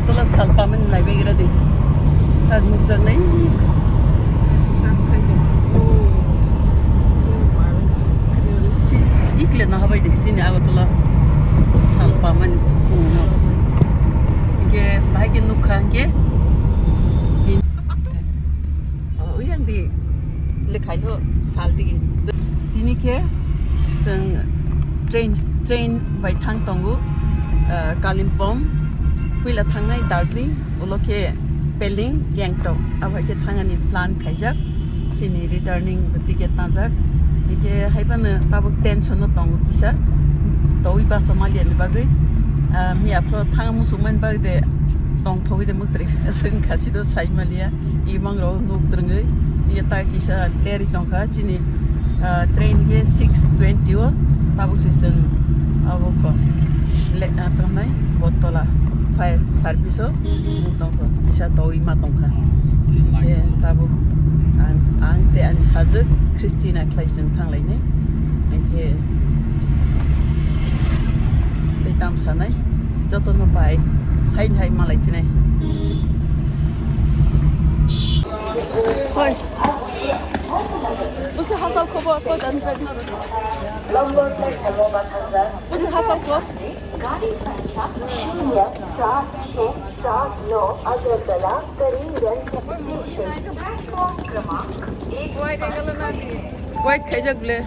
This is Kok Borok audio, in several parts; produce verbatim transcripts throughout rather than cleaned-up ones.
Tola salpaman naibegra di. Tak nukjaknai. Ikle no habai di sini Agartala salpaman kuno. Hingke bahai ke nukha hingke. Uyang di. Lekhaino sal digi. Tini khe chwng train, train bai thang tongo, ah, Kalimpong. Puila thangnai Darjeeling, ulo khe Peleng, Gangtok. Abo hai khe thangani plan khaijak. Chini returning bo ticket tangjak. Hingkhe hai phano tabuk tension no tongo kisa. Twi basa maliani bagwi. Ah, miya phano thang muchungmani bagwi de tongthogwi de mwtri. Chwng khasi do sai maliya. Imang rok nuk twrwngwi, iya ta kisa leri tongkha, chini, ah, train khe six twenty o, tabuk se chwng abo kho le, ah, tongnai Agartala fire service o nuk tongkha, kisa twi ma tongkha. Ye tabuk ang, ang te ani sajwk Christina khlai chwng thanglainai, hingkhe tei tam sanai, jotono bai hai hai malai phinai. Hoi. Busi hasal khobo ko dan tadi. Busi hasal ko. गाड़ी संख्या शून्य सात छः सात नौ अगरतला Karimganj station platform क्रमांक एक। Wait khaijak ble.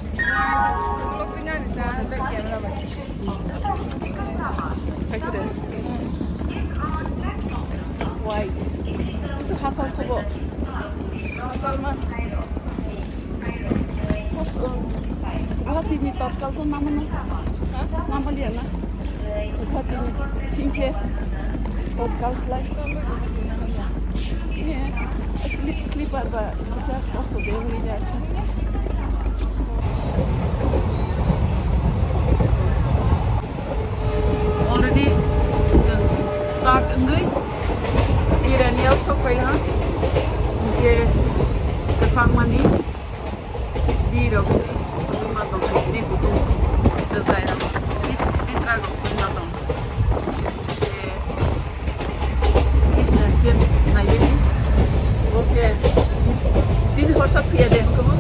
Why? Busu hasal khobo. Hasal ma. Guwahati ni Tatkal to namano. Ha? Namaliya na. Guwahati ni singkhe Tatkal flight. Sleep, sleeper ba kisa kosto de wngwi ya se. Already chwng start wngwi Jirani o sok phai ha. Hingkhe kwchangmani birok se sugwi ma tong, bini kutung kwchai rok, bit-, bitra rok sugwi ma tong. Khe naibini, bo khe tini horsa thuya de, hwnkhe bo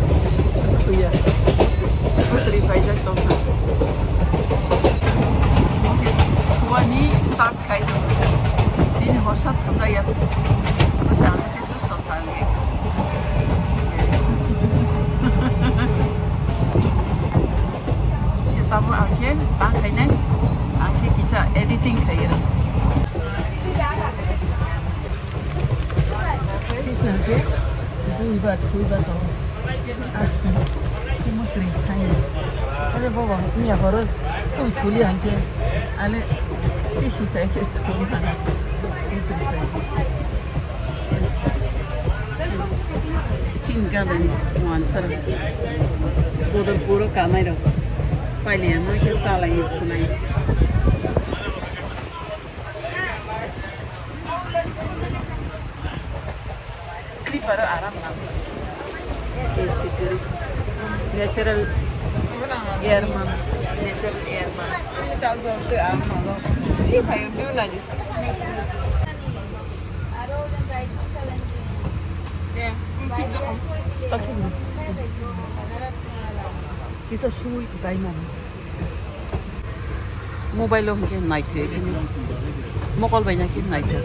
thuya. Bwtwrwi paijak tongkha. Bo khe thuani start khai tong. Tini horsa thujakya. Bwsa ang khe su sosa wngya. Tamo ang khe tang khainai, ang khe kisa editing khairok. Krishna khe dui bar, dui bar sao. Ah, timo tris thani. Are bobo, miya horo tu thuli ang khe. Ale si si sai khe thuli ang. Chini gadani wansar bodol puro kanai rok pailiya ma khe chalai thunai. Sleeper aram na. A C gari. Natural air man, natural air man. Kisa sui dai man. Mobile o hwnkhe naithok, mokol bai naikhe naithok.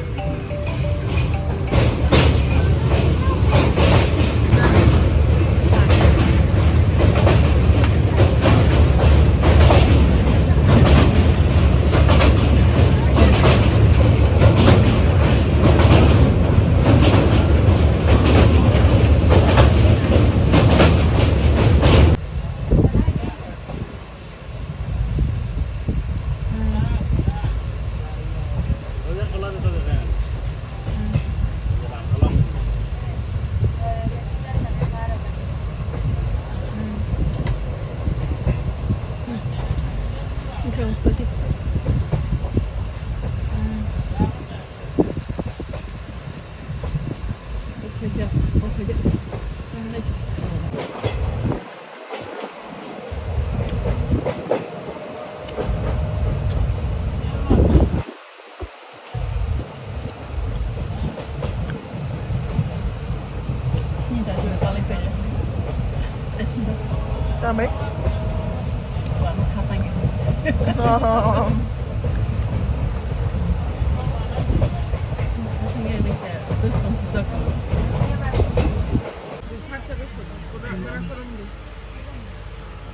Bai.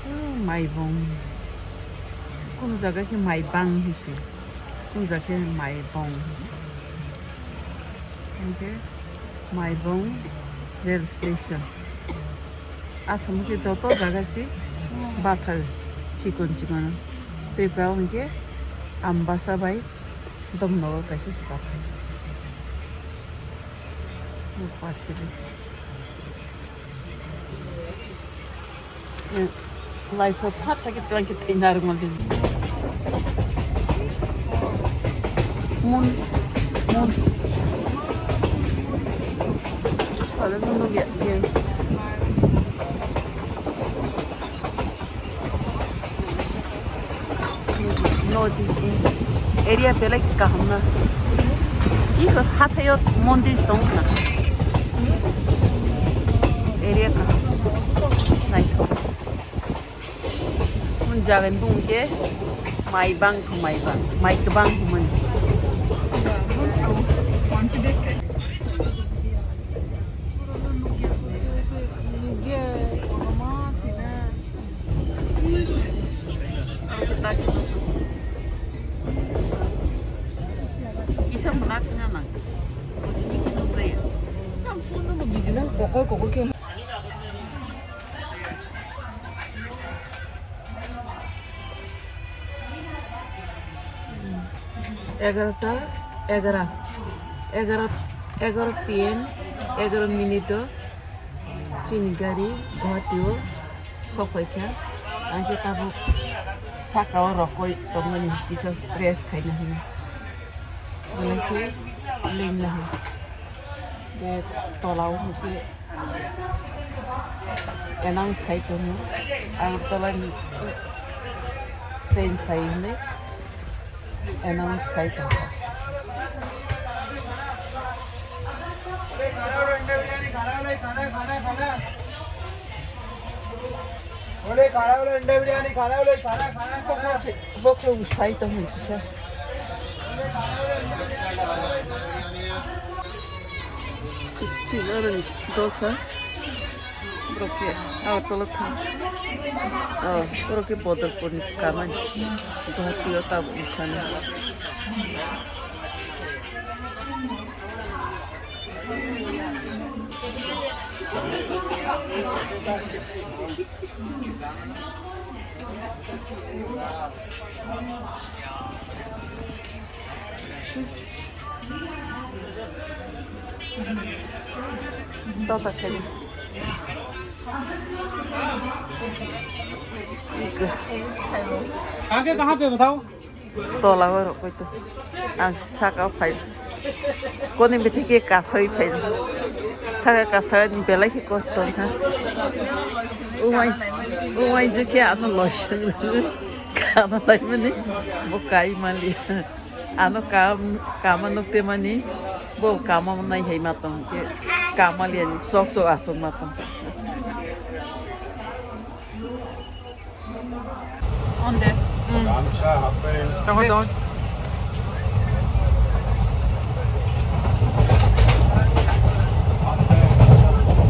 Hmm, Maibong. Kunu jaga khe Maibang hinsi. Kunu jaga khe Maibong hinsi. Hinkhe Maibong rail station. Asamo khe joto jaga si bathai chikon chikon. Tripura o hinkhe Ambasa bai Domnogo kaisa se bathai. Bo parsi de. Lai pho phat sakhe twlang khe thwi narwkma bini. Mun, mun. Phala nung nung ya, ya. No, di, di. Area belai kaham na. Iko hathaio mondir tong na. Area kaham. Naithok. Mun jagan bung ke mai bang to mai bang. Mai kebang to mun. Kisa muna kena nang. Sini kena nang. Kokoi kokoi ke. Egarota, egara, egara, egaro P M, egaro minute o chini gari Guwahati o sokphaikha. Ang khe tabuk saka o rokoi tongmani kisa rest khaina hwnwi. Belai khe lengna hai. Be tola o hwnkhe announce khai tongo. Agartala ni train phai hwnwi announce khai tongo. Bokong sai tong hwn kisa. Chini oro ni dosa. Borok khe Agartala thang. Oh, borok khe Bodolpur ni kamani. Guwahati o tabuk nukha na. Tota khaidi. आगे कहाँ पे बताओ? Tola o rok bai to. Ang saka o phai. Koni bithi khe kasai phai. Saka kasai ni belai khe kosto wngkha. Umai, umai jukhe ano loisang. Kama laimani bo kai mali. Ano kam, kama nukte mani bo kama nai hai ma tong khe. Kama liani sok sok asok ma tong. On de. Mm. Chongo don.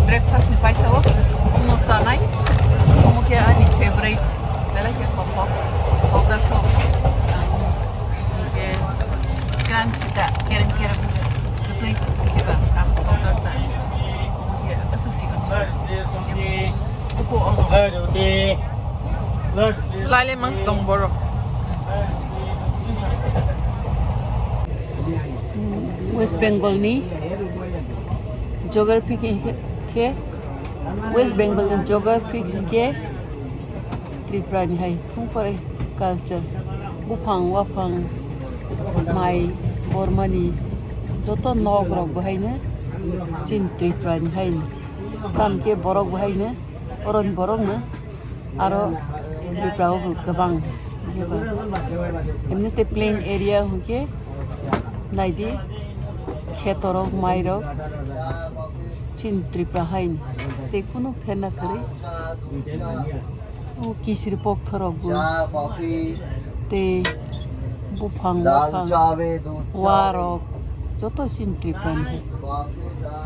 Breakfast ni paithago. Uno sanai. Omo khe ani favorite. Belai khe khokho. Khokjak so. Omo khe gan sita. Kerem kerem. Kwtwi kwtwi khe ba. Ang khokjak ta. Omo khe aswk chikon chikon. Laile mangs tong borok. West Bengal ni geography khe, khe West Bengal ni geography khe Tripura ni hai thung pore culture buphang waphang mai bormani joto nok rok bo haino chini Tripura ni haino. Tamo khe borok bo haino oroni borok no aro Tripura o bo kwbang. Emni te plain area hwnkhe naidi kheto rok mai rok chini Tripura haino tei kunu pherna kwrwi. O kisir pokthorok bo. Tei buphang, buphang, warok joto chini Tripura ni hai.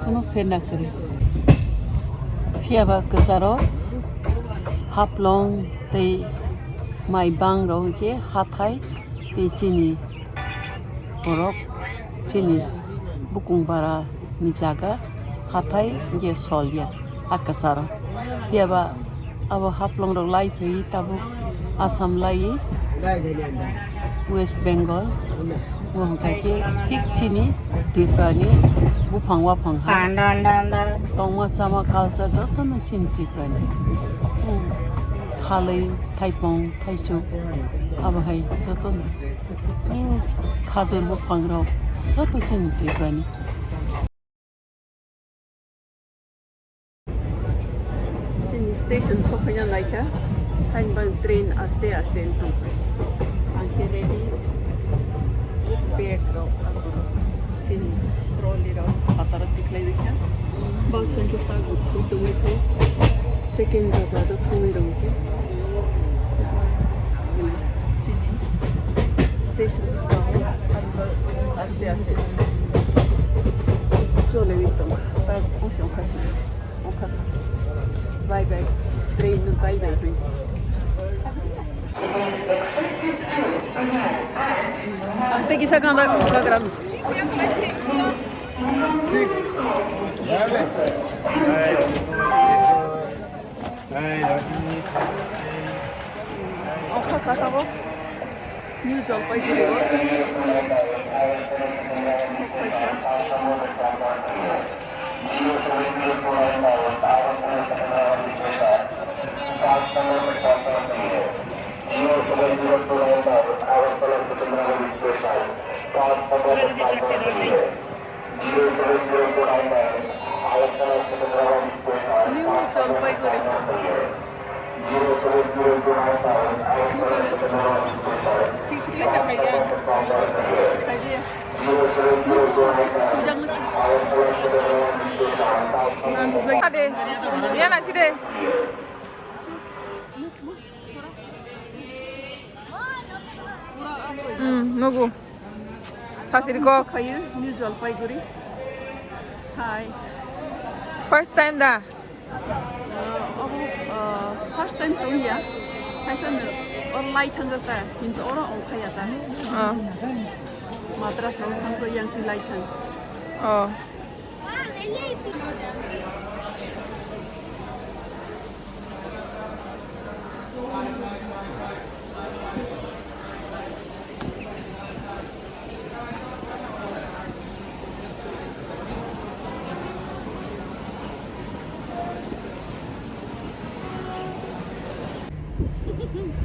Kono pherna kwrwi. Phiya ba kwcharo Haflong tei Maibang rok hwnkhe hathai tei chini borok chini bukung bara ni jaga hathai hwnkhe sol ya a kwcharo. Phiya ba abo Haflong rok lai phaiwi tabuk Assam lai West Bengal. Bo hwnkha khe thik chini Tripura ni buphang waphang ha. Tongma chama culture jotono chini Tripura ni. Thalwi, thaipong, thaichuk, abo hai jotono. Khajur buphang rok joto chini Tripura ni. Chini station sokhaina naikha, haini bagwi train aste aste wng tongkha. Ang khe ready, bag rok, chini trolley rok phataro tikhlai baikha. Baksa khe ta guthui tongwi khe, second jaga do thangwi rwngkhe. Chini station bwskango aste aste choliwi tongkha. Ta bwskango khasi. Bye bye. Train bye bye. Ang tei kisa kanda bagram. Six. Ongkha kha tabuk New Jalpaiguri o. New Jalpaiguri. Ade, yana side. Hmm, nugu. Sasiri kok. Khayu, New Jalpaiguri. Hi. First time da? Uh, obo, uh, first time tongya. Haikhe no, or lai thangjak ta, kintu oro ongkhaya ta. Oh. Madras rok thangkhe yang ti lai thang. Oh.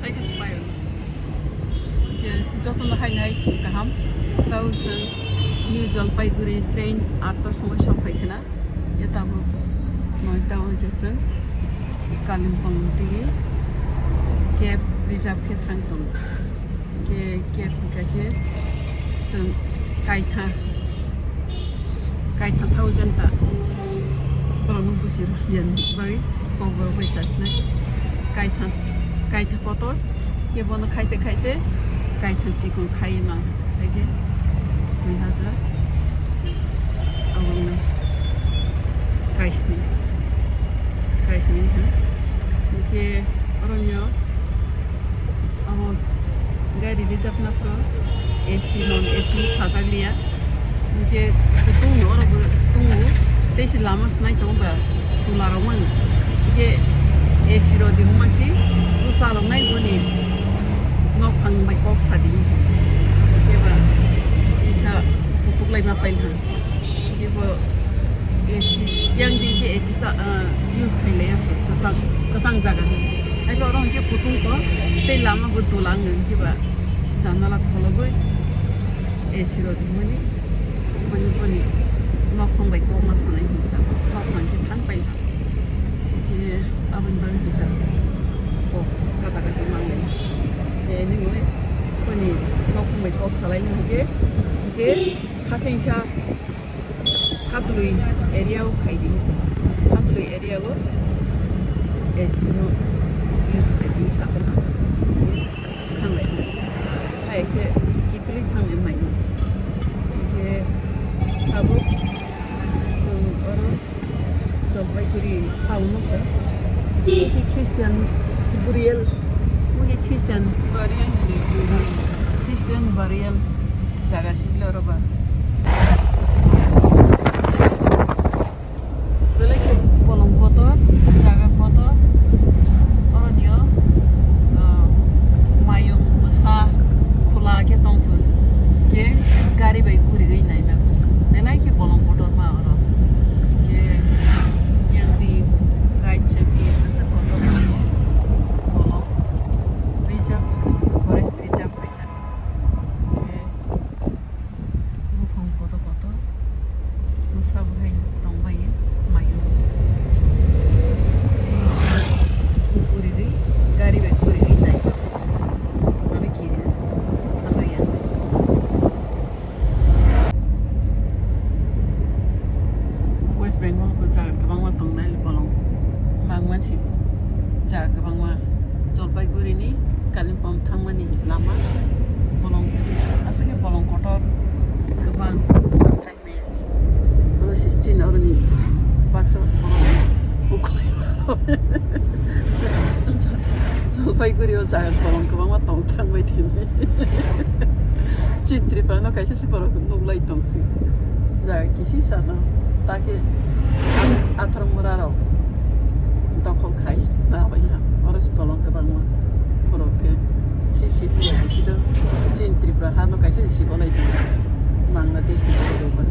Hai khe smile. Ye, jotono hai hai kaham. Tao chwng New Jalpaiguri train atta somoi sok phai khna. Ye tabuk noita hwnkhe chwng Kalimpong twi cab reserve khe thang tongo. Khe cab hwnkha khe chwng kaitha, kaitha thousand ta. Borokno busi rwkhe ya ni bagwi kok rok bai sa sinai. Kaitha, kaitha kotor. Khe bono khaite khaite kaitha chikon khai ma. Hai khe dui hajar. Abo wngkha kaisni, kaisni wngkha. Hwnkhe oro nw abo gari reserve nw kho, A C non A C sajak liya. Hwnkhe kutung no oro bo tongo, tei se lama se nai tongo ba tula rok mang. Hwnkhe A C rw di hwnma se bwsa rok nai boni nok phang bai kok sa di. Hwnkhe ba kisa kutuk lai ma pail ha. Hwnkhe bo A C yang di khe A C sa, ah, use khai le ya kwchang, kwchang jaga. Hai bo oro hwnkhe kutung ko tei lama bo dula wng khe ba janala khologwi A C rw di hwnmani, hwnmani boni nok phang bai kok ma sanai hwnsa nok phang khe thang pail ha. Hwnkhe aboni bagwi kisa kok kata kati manglai. Anyway, boni nok phang bai kok salaini hwnkhe je Haseisa Hatului area o khai di hinsa. Hatului area o A C no use khai di Thanglai hai khe kiphilwi thanglai mai. Hingkhe tabuk chwng oro Jalpaiguri town o kha. Omo khe Christian burial, omo khe Christian burial, Christian burial jaga sibila oro ba. Belai khe bolong kotor, jaga kotor, oro nio, ah, mayung bwsa khula khe tongkhu, khe gari bai gurigwi naima, belai khe bolong kotor ma oro, khe yang di right side di aswk kotor ma bolong reserve, forest reserve bai ta, khe. Buphang kotor kotor bwsa bo hai tongbai maio. Si gurigwi gari bai gurigwi nai. Abo kiri thanglaiya. West Bengal bo jaga kwbangma tongnai bolong mang mansi jaga kwbangma Jalpaiguri ni Kalimpong thangmani lama bolong aswk khe bolong kotor kwbang. Oro si chini oroni baksa borok bukhulai. Jalpaiguri o jaga bolong kwbangma tong thangbai thini. Chini Tripura no kaisa si borok nuklai tong si. Jaga kisi sana. Takhe Atharmura rok dokhol khai na bai na. Oro si bolong kwbangma. Borok khe si si hai si do. Chini Tripura ha no kaisa si bolai. Bangladesh ni borok ba.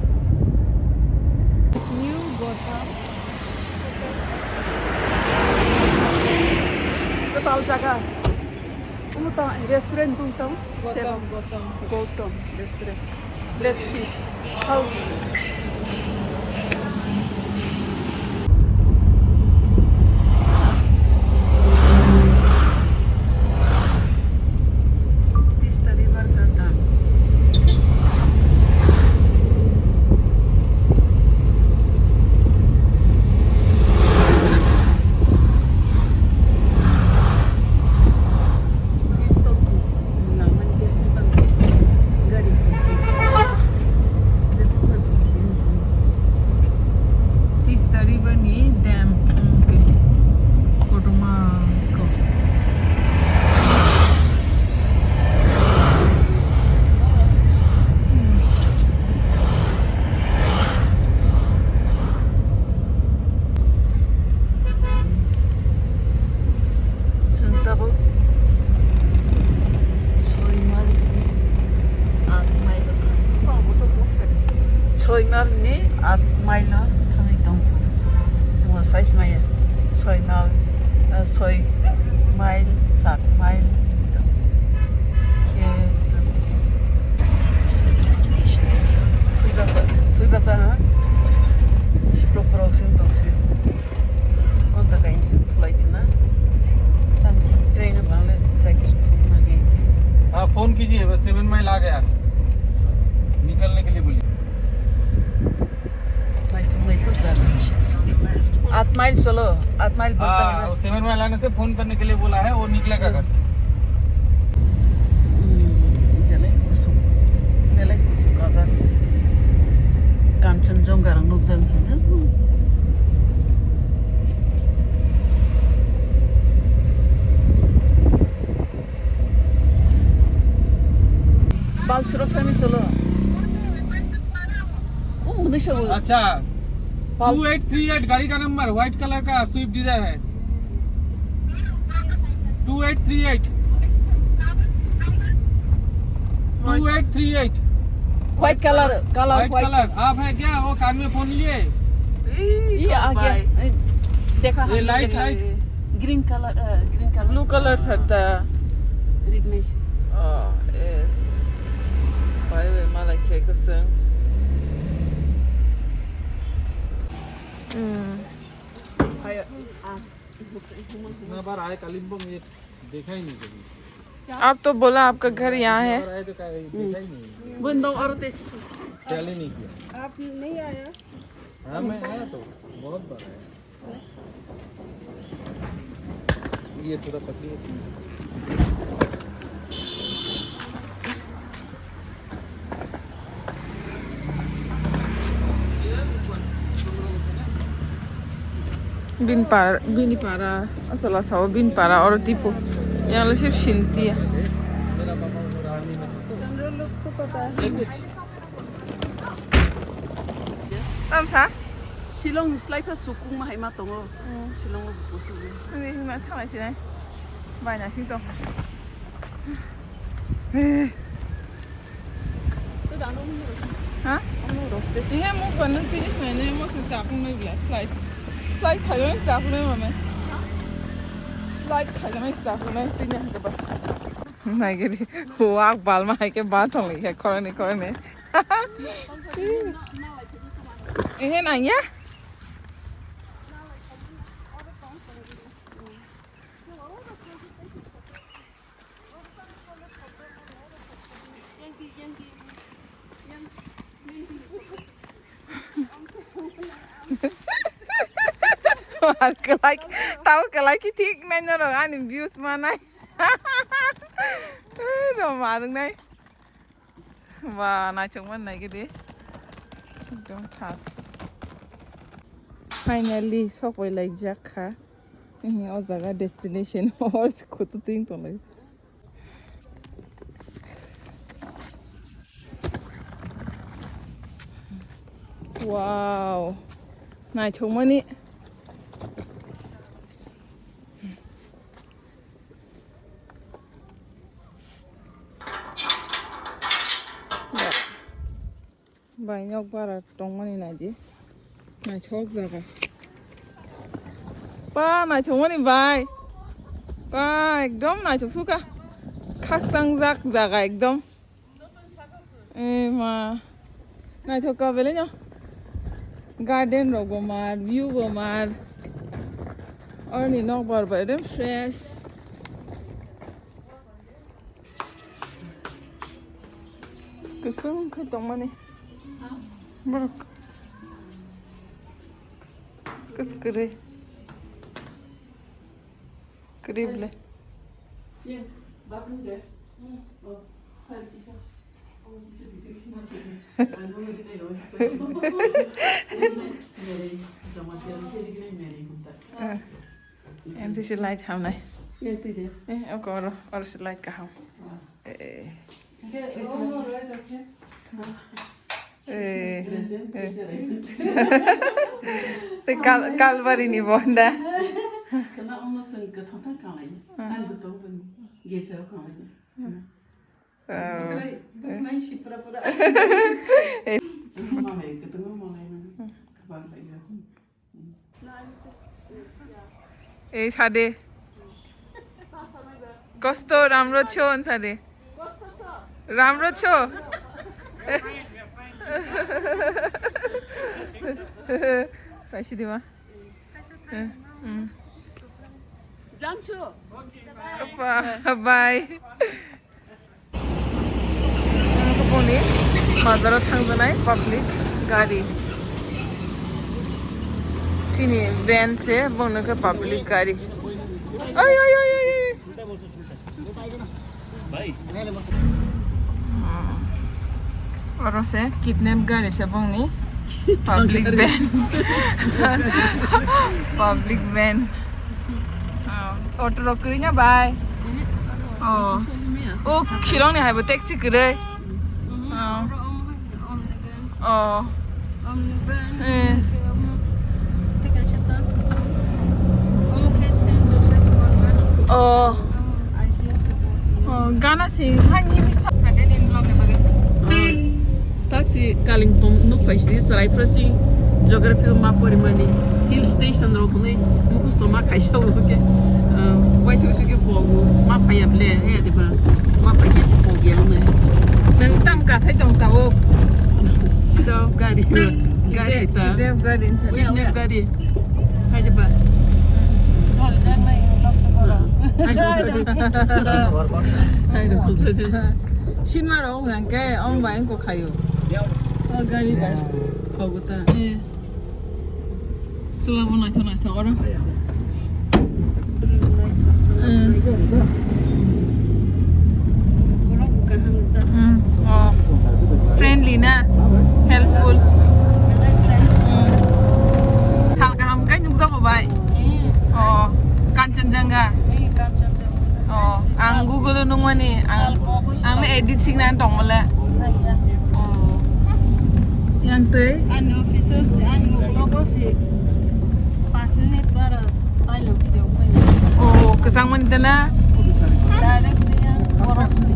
New Gotham. Kwtal jaga. Umu ta restaurant tung tang. Gotham, Gotham. Gotham restaurant. Let's see how. Teesta river ka dam. Teesta river ni dam, um, ke kotorma ko. Chwng tabuk soi mile ni at mile o thang-, soi mile ni at mile o thangwi tongkha. Chwngno sai se maya soi mile, ah, soi mile, sat mile. Yes. Twi basa, twi basa, ha? Siprok porok sing tong si. Konta kain si thulai thina. San ki train bang le, jai ki thung ma ge. हाँ, फोन कीजिए, बस seven mile आ गया, निकलने के लिए बोलिए। Naithok, naithok jaga. At mile cholo, at mile bolta hai na. हाँ, वो सेवन माइल आने से फोन करने के लिए बोला है, वो निकलेगा घर से। Hmm, belai kusuk, belai kusuk kajak. Kanchenjunga rok nukjak. Bal surok sani cholo. Oh, muni sabu. अच्छा, Pulse। Two eight three eight गाड़ी का नंबर, व्हाइट कलर का स्विफ्ट डिजायर है। Two eight three eight. Two eight three eight. White color, color white white। Colour. आप है क्या? वो कान में फोन लिए। ये आ गया। भाई। ए, देखा ये हम लाइट, देखा। लाइट। Green color, अ, green color। Blue color sarta। Rignesh। Oh, yes. Bai, bai, malai khe kwchwng. Hmm। इतना बार आए कलिम्पोंग, ये देखा ही नहीं कभी। आप तो बोला आपका घर यहाँ है। इतना बार आए तो क्या, देखा ही नहीं। Bundong oro tes। ख्याल ही नहीं किया। आप नहीं आया? हाँ, मैं आया तो, बहुत बार आया। ये थोड़ा पतली है। Bin par, bini para, asala sao bin para oro tipo. Yang lo sip sinti. Tam sa? Shillong ni slai pha sukung ma hai ma tongo. Hmm. Shillong o buku sukung. Ni hima thalai sinai. Bai na sing tong. Eh. Ha? Ihe mo kono tini sinai ne mo se sapung nai bla slide. Slide khayo sapung nai mame. Slide khayo sapung nai tini hake ba. Naigiri, wak balma hai ke ba thong liya, khoroknwi, khoroknwi. Ehe, nang ya? Ar kwlai, tabo kwlai khe thik nai norok ani views manai. Roma rwngnai. Ba, naithok man nai gede. Ekdom thas. Finally, sokoi laijak kha. Ehe, o jaga destination. Hor se kutu ting tonglai. Wow. Naithokmani. Bai nok bara tongmani naidi. Naithok jaga. Ba, naithokmani bai. Ba, ekdom naithok suka. Khakchang jak jaga ekdom. Eh, ma. Naithok ka belai no. Garden rok bo mar, view bo mar. Oroni nokbar bo ekdom fresh. Kusung khe tongmani. Borok. Kus kwrwi. Kwrwi ble. N C C light hamnai. Eh, oko oro, oro se light kaham. Eh. Eh, eh. Te kal-, Kalbari ni bonda. Khana omo chwng kwthang thang kang lai. Ah. Ang bwtong bwni girja o kang lai. Ah. Bwkrai, bwknai sipra pura. Eh. Malai kwtwng malai nang. Kwbang lai. Ei sade. Kosto ramro chho on sade. Ramro chho. Paisi dima. Eh, mm. Jamsu. Bye. Bye. Boni bazaro thangjanai public gari. Chini van se, bono khe public gari. Oi, oi, oi, oi, oi. Oro se kidnap gari se bongni. Public van. Public van. Oh, auto rok kwrwi na bai? Oh. Oh, Shillong ni hai bo taxi kwrwi. Oh. Oh. Eh. Oh. Oh, gana sing, ha, ni mis thok. Taksi Kalimpong nuk phai sidi, chwrai phra sing geography o ma porimani, hill station rok hwnwi mukhusto ma khaisa o khe, ah, waisa waisa khe pogo, ma phaiya ble, he diba, ma phai khe se pogya hwnwi. Nwng tam kasai tong tabuk? Sida gari, gari ta. Kidnap gari, inside. Kidnap gari. Hai diba? Hai diba? Hai diba? Sinma rok hwnka khe, omo bai wngkha khaio. O gari bai. Khogo ta. Eh. Chwla bo naithok naithok oro. Hmm. Hmm. Oh. Friendly na? Helpful. Hmm. Sal kaham kai nukjago bai. Oh. Kanchenjunga. Oh. Ang Google o nungmani. Ang, ang le edit sing nan tong mole. Oh. Yang tei? Ani office o si, ani uklogo si. Pas minute bara tailong phiyok mani. Oh, kwchang mani tana? Direct si yang borok si.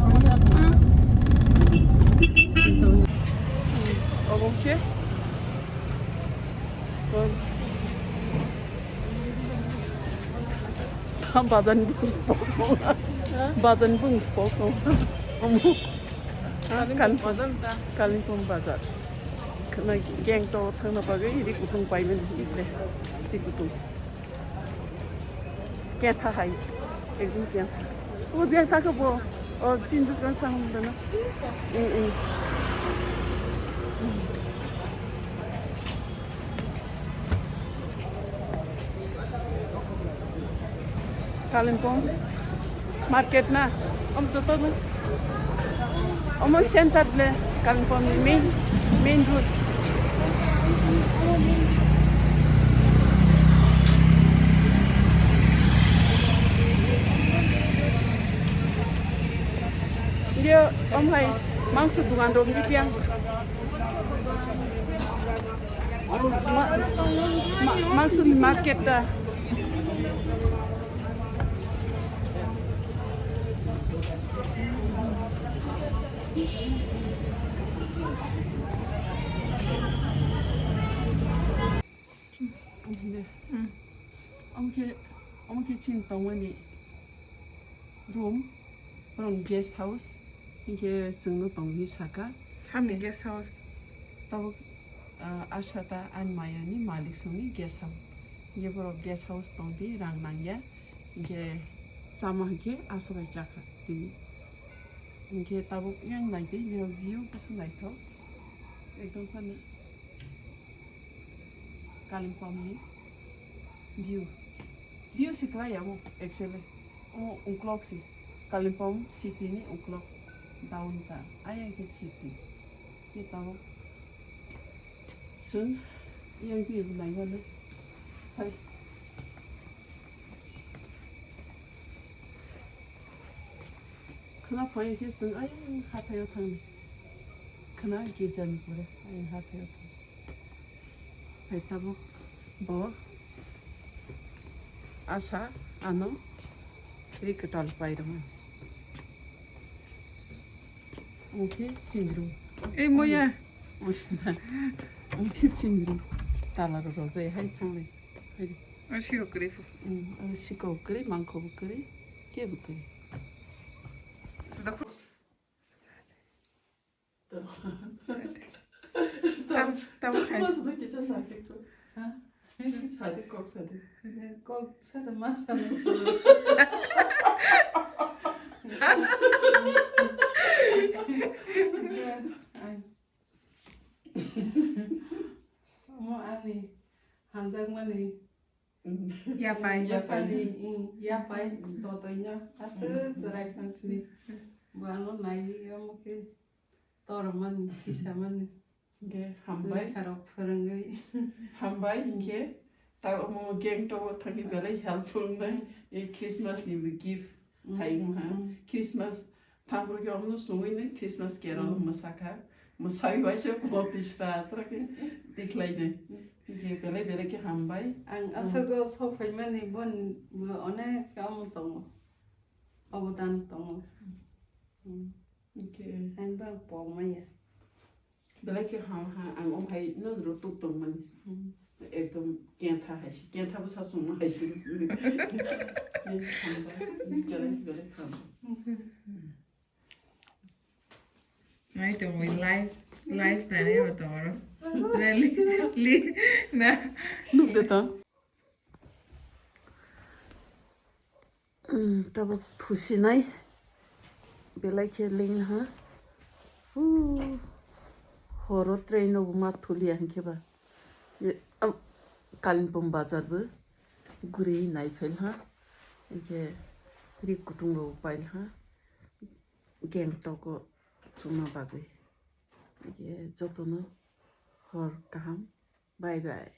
Obo khe? Bazar ni bung spok. Bazar ni bung spok. Omo. Kalimpong bazar ta. Kalimpong bazar. Khna Gangtok thangna bagwi ri kutung paimani ikle. Ri kutung. Ketha hai. Ekdom ketha. O biang ta khe bo. O chin bwskang thang dana. Mm, mm. Kalimpong market na, om joto no, omo center le Kalimpong ni main, main road. Dia om hai mangso dukan rom di piang. Ma-, ma-, mangsuni market ta. Omo khe, omo khe chini tongmani room, borok guest house, hinkhe chwngno tongwi saka. Samni guest house. Tabuk, ah, Asha ta ani mayani malik songni guest house. Hinkhe borok guest house tongdi, rang nangya. Hinkhe chama hinkhe Asha bai chakha tini. Hinkhe tabuk yang naidi, nirok view kisa naithok. Ekdom phano Kalimpong ni view. View si kwlai ya mo, actually. Omo uklok si. Kalimpong city ni uklok down ta. Ayang khe city. Khe tamo. Chwng yang view nai mano. Hai. Khwna phai khe chwng ayang hathaio thangni. Khwna girja ni pore ayang hathaio thang. Hai tabuk bo Asha ano ri kwtal pai rwmani. Omo khe chini room. Ei moya. Omo sina. Omo khe chini room. Tala rok rwjai hai thanglai. Hai. Oro sikok kwrwi pho. Hmm, oro sikok kwrwi, mangkho bo kwrwi, kebo kwrwi. Tam, tam khai. Mas no kisa sasi ko. Ha? Sadi kok sadi. Kok sadi mas sadi. Ai. Omo ani hamjakmani. Yapai. Yaphani, mm, yapai, totoino, aswk chwrai phansini. Bo ano naiwi omo khe toromani, kisamani. Hinkhe hambai. Lekharok phwrwngwi. Hambai hinkhe, ta omo Gangtok o thangwi belai helpful wngnai, e Christmas ni gift. Mm. Hai wngha. Mm. Christmas thampro khe omono chumui nai Christmas carol, mm, mwsakha. Mwsawi waisa ulo tisa aswk khe tikhlai nai. Mm. Hinkhe belai belai khe hambai. Ang, mm, aswk o sok phaimani bo, bo onek tamo tongo. Obodan tongo. Mm. Hinkhe ang bang pok maya. Belai khe ham ha, ang omo hai nodro tuk tongmani. Hmm. Ekdom kentha hai se, kentha bwsa chwngno hai se. Khe hambai, belai, belai ham. Nai tongwi live, live nani bo tongoro. Na li, li, na. Nuk de tong. Hmm, tabuk thusinai belai khe lengha. Huu, horo train no bo ma thuliya hinkhe ba. Ye, au, Kalimpong bazar bo guri nai phel ha. Hinkhe Ri kutung rok pailha Gangtok o chuma bagwi. Ye jotono hor kaham. Bye bye.